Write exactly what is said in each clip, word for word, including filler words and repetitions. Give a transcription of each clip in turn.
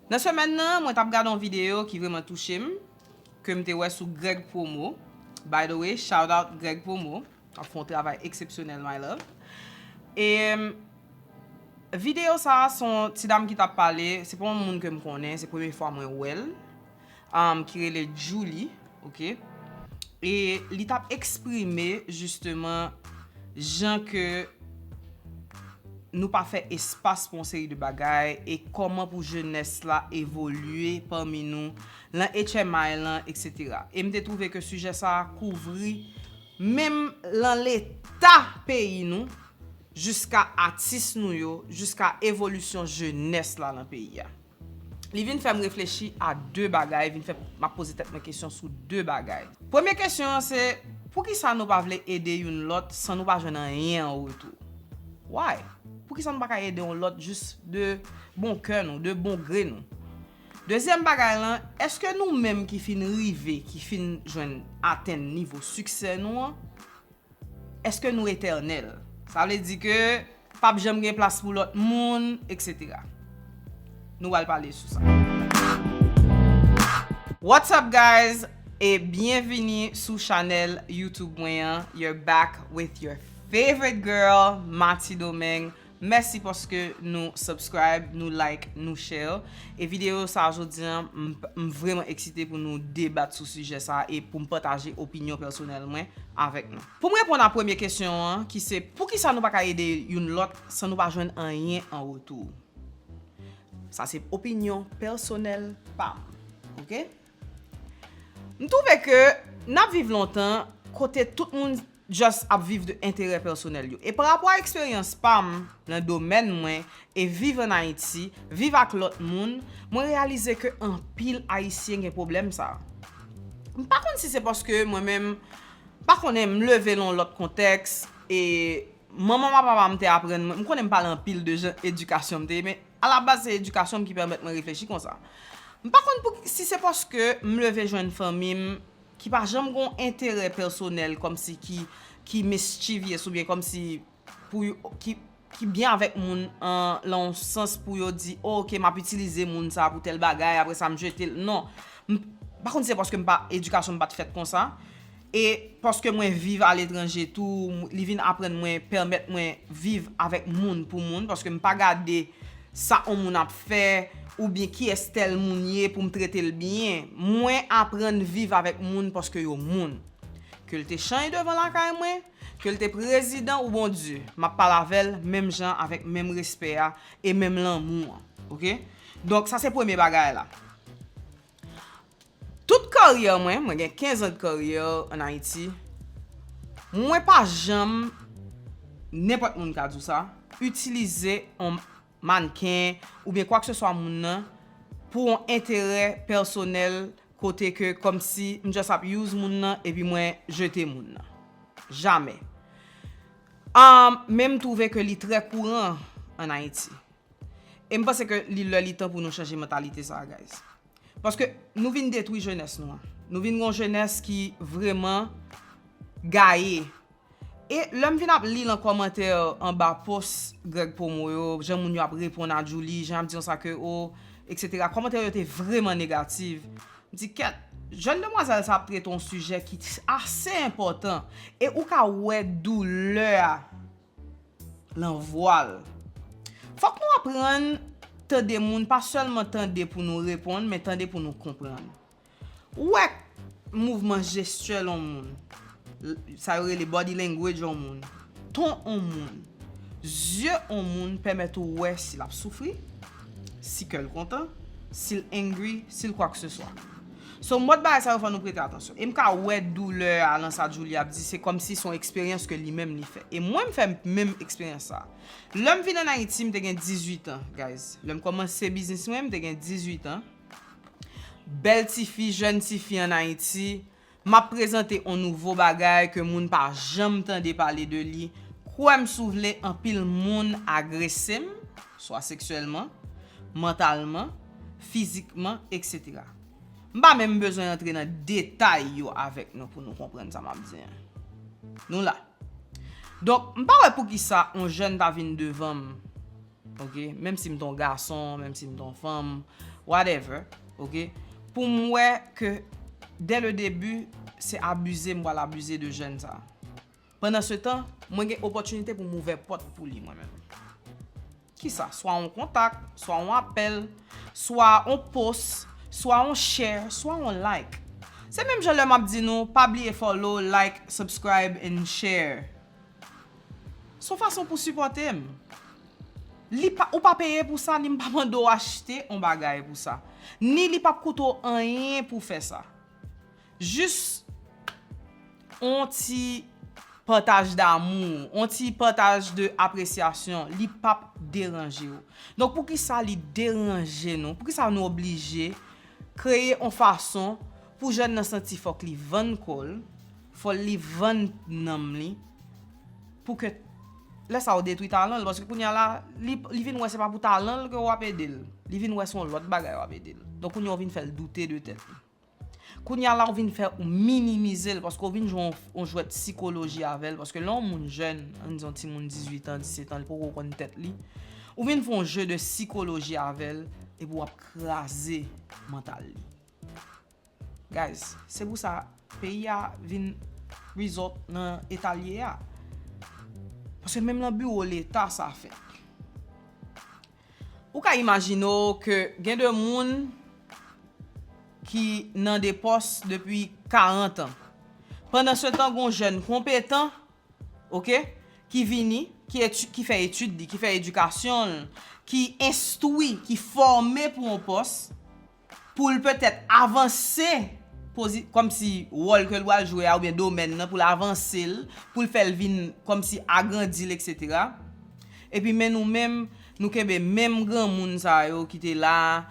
Nan semèn nan, mwen t ap gade yon videyo ki vrèman touche m, ke m te wè sou Greg Promo. By the way, shout out Greg Promo. W ap fè yon travay eksepsyonèl, my love. E videyo sa a, se yon ti dam ki t ap pale, se pa yon moun ke m konnen, se premye fwa mwen wè l, um, ki rele Julie, ok? E li t ap eksprime, jisteman, jan ke nou pa fè espas pou yon seri de bagay e kòman pou jenès la evolye pami nou, lan H M I lan, etsetera. E m te twouve ke sijè sa a kouvri menm lan leta peyi nou, jiska atis nou yo, jiska evolisyon jenès la lan peyi a. Li vin fè m reflechi a de bagay, vin fè m ap poze tèt mwen kesyon sou de bagay. Premye kesyon an se, poukisa nou pa vle ede youn lòt san nou pa jwenn anyen an retou? Why? Poukisa nou pa ka ede yon lòt jis de bon kè nou, de bon gre nou? Dezyèm bagay lan, èske nou menm ki fin rive, ki fin jwenn atenn nivo siksè nou an, èske nou etènèl? Sa vle di ke p ap janm gen plas pou lòt moun, etsetera. Nou pral pale sou sa. What's up, guys? E byenvini sou chanèl YouTube mwen an. You're back with your favorite girl, Mati Domingue. Mèsi paske nou subscribe, nou like, nou share. E videyo sa a jodi an, m, m vrèman eksite pou nou debat sou sijè sa a e pou m pataje opinyon pèsonèl mwen avèk nou. Pou m reponn a premye kesyon an, ki se poukisa nou pa ka ede youn lòt san nou pa jwenn anyen an retou? Sa se opinyon pèsonèl pa m, ok? M twouve ke n ap viv lontan kote tout moun just ap viv de enterè pèsonèl yo. E parapò a eksperyans pa m nan domèn mwen e viv ann Ayiti, viv ak lòt moun, mwen reyalize ke anpil Ayisyen gen pwoblèm sa a. M pa konn si se paske mwen menm, pa konnen, m leve lan yon lòt kontèks e manman m ak papa m te aprann mwen, m konnen m pale anpil de jan edikasyon m te ye, men alabaz se edikasyon m ki pèmèt mwen reflechi konsa. M pa konn pou, si se paske m leve jwenn fanmi m ki pa janm gen yon enterè pèsonèl kòmsi ki, ki mischievous oubyen kòmsi pou yo, ki, ki byen avèk moun an, lan yon sans pou yo di, "Oh, ok, m ap itilize moun sa pou tèl bagay, apre sa m jete l." Non. M pa konn si se paske m pa, edikasyon m pa t fèt konsa. E paske mwen viv aletranje tou, m, li vin aprann mwen, pèmèt mwen viv avèk moun pou moun, paske m pa gade sa yon moun ap fè, oubyen kiyès tèl moun ye pou m trete l byen. Mwen aprann viv avèk moun paske yo moun. Ke l te chany devan lakay mwen, ke l te prezidan ou Bondye, m ap pale avè l menm jan, avèk menm respè a e menm lanmou an. Ok? Donk, sa se premye bagay la. Tout karyè mwen, mwen gen kenz an de karyè ann Ayiti, mwen pa janm, nenpòt moun ka di w sa, itilize yon mannken oubyen kwakseswa moun nan pou yon enterè pèsonèl, kote ke kòmsi m just ap use moun nan epi mwen jete moun nan. Jamè. Um, men m twouve ke li trè kouran ann Ayiti. E m panse ke li lè li tan pou nou chanje mantalite sa a, guys. Paske nou vin detwi jenès nou an. Nou vin gen yon jenès ki vrèman gaye. E lè m vin ap li lan kòmantè anba post Greg Promo yo, jan moun yo ap reponn a Julie, jan y ap di konsa ke, o, etsetera. Kòmantè yo te vrèman negatif. M di, kèt, jèn demwazèl sa ap trete yon sijè ki ase enpòtan. E ou ka wè doulè a lan vwa l. Fòk nou aprann tande moun, pa sèlman tande pou nou reponn, men tande pou nou konprann. Ou wè mouvman jestyèl yon moun, l-, sa yo rele body language yon moun, ton yon moun, zye yon moun pèmèt ou wè si l ap soufri, si kè l kontan, si l angry, si l kwakseswa. So, mòd bagay sa yo fò nou prete atansyon. E m ka wè doulè a lan sa Julie ap di, se kòmsi se yon eksperyans ke li menm li fè. E mwen, m fè menm eksperyans sa. Lè m vin ann Ayiti, m te gen dizuit an, guys. Lè m kòmanse biznis mwen, m te gen dizuit an. Bèl tifi, jèn tifi ann Ayiti. M ap prezante yon nouvo bagay ke moun pa janm tande pale de li. Kwè m si w vle, anpil moun agrese m, swa seksyèlman, mantalman, fizikman, etsetera. M pa menm bezwen antre nan detay yo avèk nou pou nou konprann sa m ap di an. Nou la. Donk, m pa wè poukisa yon jèn ta vin devan m, ok, menm si m t yon gason, menm si m t yon fanm, whatever, ok? Pou m wè ke dès le début, se abize m pral abize de jèn sa. Pandan se tan, mwen gen opòtinite pou m ouvè pòt pou li mwen menm. Kisa? Swa yon kontak, swa yon apèl, swa yon post, swa yon share, swa yon like. Se menm jan lè m ap di nou, pa bliye follow, like, subscribe and share. Se yon fason pou sipòte m. Li pa, ou pa peye pou sa, ni m pa mande w achte yon bagay pou sa. Ni li p ap koute w anyen pou fè sa. Jis yon ti pataj damou, yon ti pataj de apresyasyon, li p ap deranje w. Donk, poukisa li deranje nou? Poukisa nou oblije kreye yon fason pou jèn nan santi fòk li vann kò l, fò li vann nanm li, pou ke lè sa w detwi talan l, paske kounye a la, li, li vin wè se pa pou talan l ke w ap ede l. Li vin wè se yon lòt bagay w ap ede l. Donk, kounye a w vin fè l doute de tèt li. Kounye a la, w vin fè ou minimize l, paske w vin jwe yon, yon jwèt sikoloji avè l, paske lè yon moun jèn, ann di yon timoun dizuit an, disèt an, li poko konn tèt li, ou vin fè yon jeu de sikoloji avè l, epi w ap kraze mantal li. Guys, se pou sa peyi a vin result nan eta l ye a. Paske menm nan biwo Leta sa fèt. Ou ka imajine w ke gen de moun ki nan de pòs depi karant an. Pandan se tan, gen yon jèn konpetan, ok, ki vini, ki eti-, ki fè etid li, ki fè edikasyon l, ki enstwi, ki fòme pou yon pòs, pou l petèt avanse pozi-, kòmsi wòl ke l pral jwe a oubyen domèn nan, pou l avanse l, pou l fè l vin kòmsi agrandi l, etsetera. Epi men nou menm, nou kenbe menm granmoun sa yo ki te la,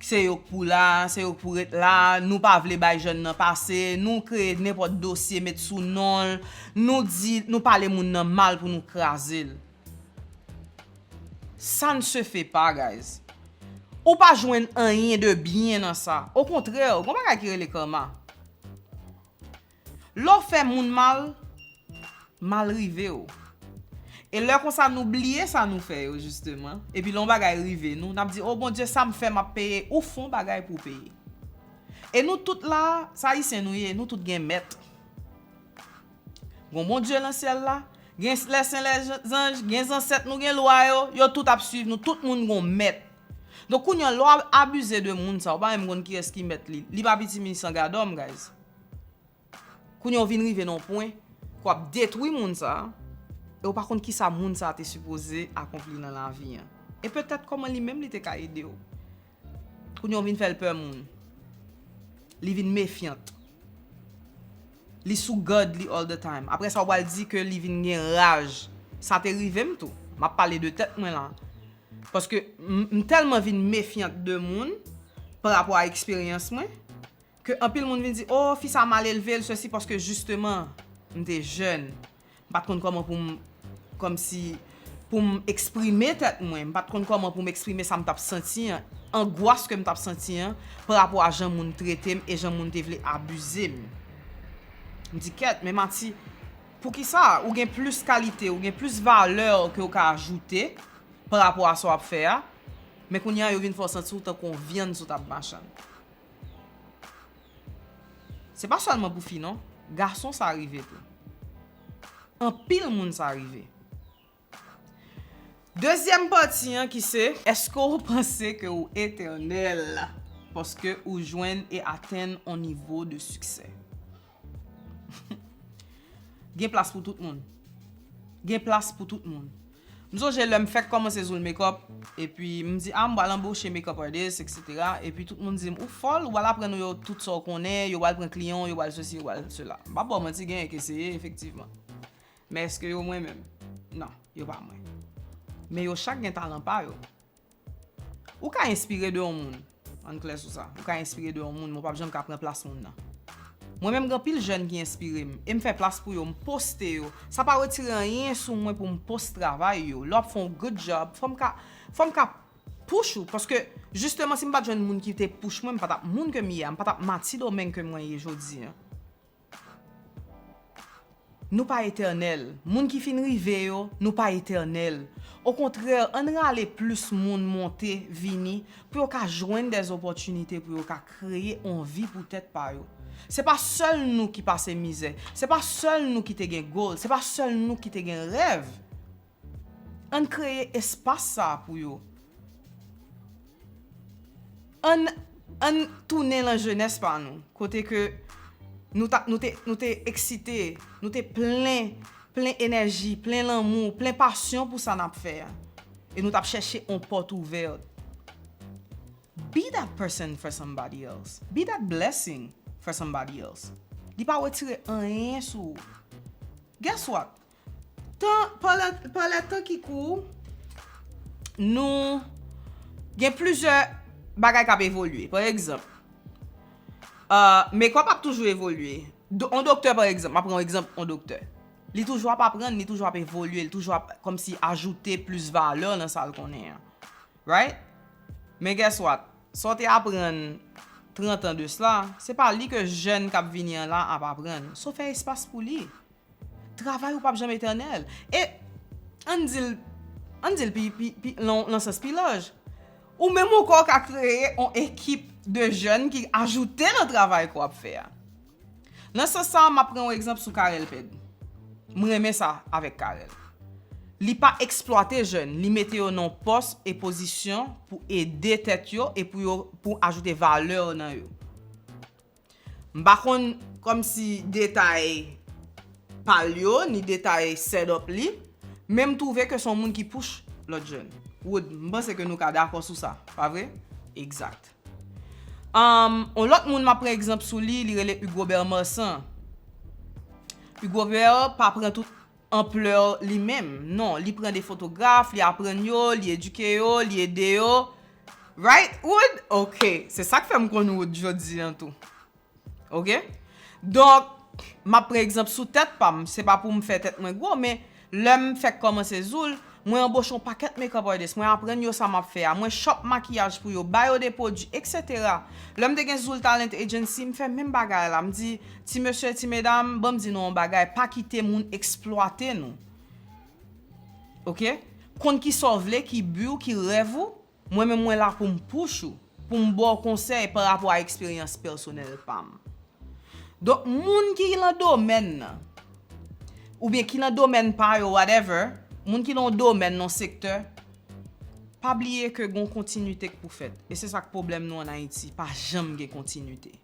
se yo k pou la, se yo k pou ret la, nou pa vle bay jèn nan pase, nou kreye nenpòt dosye, met sou non l, nou di, nou pale moun nan mal pou nou kraze l. Ça ne se fait pas, guys. Ou pa jwenn anyen de byen nan sa. Okontrè, gon bagay ki rele karma. Lè w fè moun mal, mal rive w. E lè konsa nou bliye sa nou fè yo, jisteman. Epi lè yon bagay rive nou, n ap di, "O Bondye, sa m fè, m ap peye." Ou fè yon bagay pou w peye. E nou tout la, se Ayisyen nou ye, nou tout gen mèt. Gon Bondye nan syèl la, gen lè sen lè zanj, gen zansèt nou, gen lwa yo, yo tout ap swiv nou, tout moun gon mèt. Donk kounye a, lè w abize de moun sa, ou pa menm konn kiyès ki mèt li. Li pa piti minis an gadòm, guys. Kounye a, ou vin rive nan yon pwen ke w ap detwi moun sa, e ou pa konn kisa moun sa te sipoze akonpli nan lavi an. E petèt kòman li menm li te ka ede w. Kounye a, ou vin fè l pè moun. Li vin mefyant. Li sou gad li all the time. Apre sa, ou pral di ke li vin gen raj. Sa te rive m tou. M ap pale de tèt mwen la. Paske m, m tèlman vin mefyant de moun pa rapò a eksperyans mwen, ke anpil moun vin di, "O, fi sa mal elve l, sesi," paske jisteman, m te jèn. M pa t konn kòman pou m, kòmsi, pou m eksprime tèt mwen. M pa t konn kòman pou m eksprime sa m t ap santi an, angwas ke m t ap santi an, pa rapò a jan moun trete m e jan moun te vle abize m. M di, "Kèt, men Mati, poukisa ou gen plis kalite, ou gen plis valè ke w ka ajoute pa rapò a sa w ap fè a, men kounye a yo vin fè w santi w tankou yon vyann sou tab machann?" Se pa sèlman pou fi non, gason sa rive tou. Anpil moun sa rive. Dezyèm pati an ki se, èske w panse ke w etènèl paske ou jwenn e atenn yon nivo de siksè? Gen plas pou tout moun. Gen plas pou tout moun. M sonje lè m fèk kòmanse Zul Makeup, epi m di, "A, m pral anboche makeup artist, etsetera." Epi tout moun di m, "Ou fòl, ou pral aprann yo tout sa w konnen, yo pral pran kliyan w, yo pral sesi, yo pral sela." M p ap ba w manti, genyen k eseye, efektivman. Men èske yo mwen menm? Non, yo pa mwen. Men yo chak gen talan pa yo. Ou ka enspire de yon moun. Ann klè sou sa. Ou ka enspire de yon moun, men w p ap janm ka pran plas moun nan. Mwen menm, gen anpil jèn ki enspire m. E m fè plas pou yo, m poste yo. Sa pa retire anyen sou mwen pou m poste travay yo. Lè w ap fè yon good job, fò m ka, fò m ka push ou. Paske, jisteman, si m pa t jwenn moun ki te push mwen, m pa t ap moun ke m ye a. M pa t ap Mati Domeng ke mwen ye jodi an. Nou pa etènèl. Moun ki fin rive yo, nou pa etènèl. Okontrè, ann rale plis moun monte, vini, pou yo ka jwenn dè opòtinite, pou yo ka kreye yon vi pou tèt pa yo. Se pa sèl nou ki pase mizè. Se pa sèl nou ki te gen goal. Se pa sèl nou ki te gen rèv. Ann kreye espas sa a pou yo. Ann, ann tounen lan jenès pa nou, kote ke nou ta, nou te, nou te eksite, nou te plen, plen enèji, plen lanmou, plen pasyon pou sa n ap fè a. E nou t ap chèche yon pòt ouvè. Be that person for somebody else. Be that blessing for somebody else. Li pa retire anyen sou ou. Guess what? Tan, pandan, pandan tan ki kou, nou gen plizyè bagay k ap evolye. Pa egzanp, uh, makeup ap toujou evolye. Do, on doktè, pa egzanp, m ap pran yon egzanp, on doktè. Li toujou ap aprann, li toujou ap evolye, li toujou ap kòmsi ajoute plis valè nan sa l konnen an. Right? Men guess what? Sa w te aprann trant an de sla, se pa li ke jèn k ap vini an la ap aprann. So fè espas pou li. Travay ou p ap janm etènèl. E ann di l, ann di l pi, pi, pi, lan, lan sans pi laj. Ou menm ou ka kreye yon ekip de jèn ki ajoute nan travay ke w ap fè a. Nan sans sa a, m ap pran yon egzanp sou Carel Ped. M renmen sa avèk Carel. Li pa eksplwate jèn, li mete yo nan pòs e pozisyon pou ede tèt yo e pou yo, pou ajoute valè nan yo. M pa konn kòmsi detay pa l yo, ni detay setup li, men m twouve ke se yon moun ki push lòt jèn. Wood, m panse ke nou ka dakò sou sa, pa vre? Egzakt. Um, yon lòt moun m ap pran egzanp sou li, li rele Hugo Bermarsan. Hugo Ber pa pran tout anplè li menm. Non, li pran de fotograf, li aprann yo, li edike yo, li ede yo. Right, Wood? Ok, se sa k fè m konn Wood jodi an tou. Ok? Donk, m ap pran egzanp sou tèt pa m. Se pa pou m fè tèt mwen gwo, men lè m fèk kòmanse Zoul, mwen anboche yon pakèt makeup artist. Mwen aprann yo sa m ap fè a. Mwen shop makiyaj pou yo, ba yo de pwodui, etsetera. Lè m te gen Zoul Talent Agency, m fè menm bagay la. M di, ti mesye, ti medam, ban m di nou yon bagay, pa kite moun eksplwate nou. Ok? Konn kisa w vle, ki bi w, ki rèv ou. Mwen menm, mwen la pou m push ou, pou m ba w konsèy pa rapò a eksperyans pèsonèl pa m. Donk, moun ki lan domèn nan, oubyen ki lan domèn pa yo, whatever, moun ki lan yon domèn, nan yon sektè, pa bliye ke gon kontinite k pou fèt. E se sa k pwoblèm nou ann Ayiti, pa janm gen kontinite.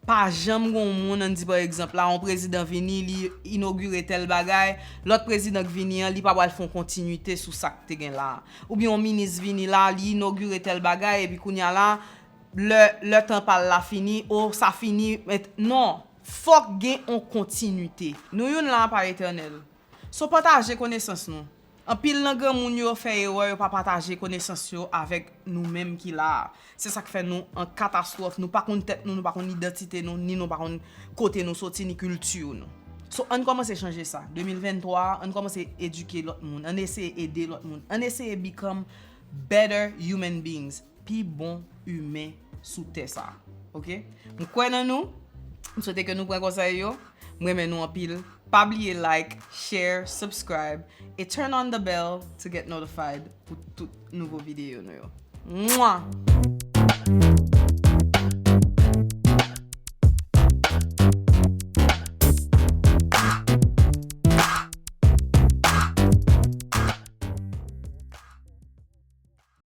Pa janm gon moun, ann di pa egzanp la, yon prezidan vini, li inogire tèl bagay, lòt prezidan k vini an, li pa pral fè yon kontinite sou sa k te gen la. Oubyen yon minis vini la, li inogire tèl bagay, epi kounye a la, lè, lè tan pa l la fini, o, sa fini, men, non, fòk gen yon kontinite. Nou youn la pa etènèl. So pataje konesans nou. Anpil nan granmoun yo fè erè, yo pa pataje konesans yo avèk nou menm ki la a. Se sa k fè nou an katastwòf, nou pa konn tèt nou, nou pa konn idantite nou, ni nou pa konn kote nou soti, ni kilti nou. So, ann kòmanse chanje sa. De mil venntwa a, ann kòmanse edike lòt moun, ann eseye ede lòt moun, ann eseye become better human beings, pi bon imen sou tè sa. Ok? M kwè nan nou, m swete ke nou pran konsèy yo, m renmen nou anpil. Pa bliye like, share, subscribe, e turn on the bell to get notified pou tout nouvo videyo nou yo. Mwa!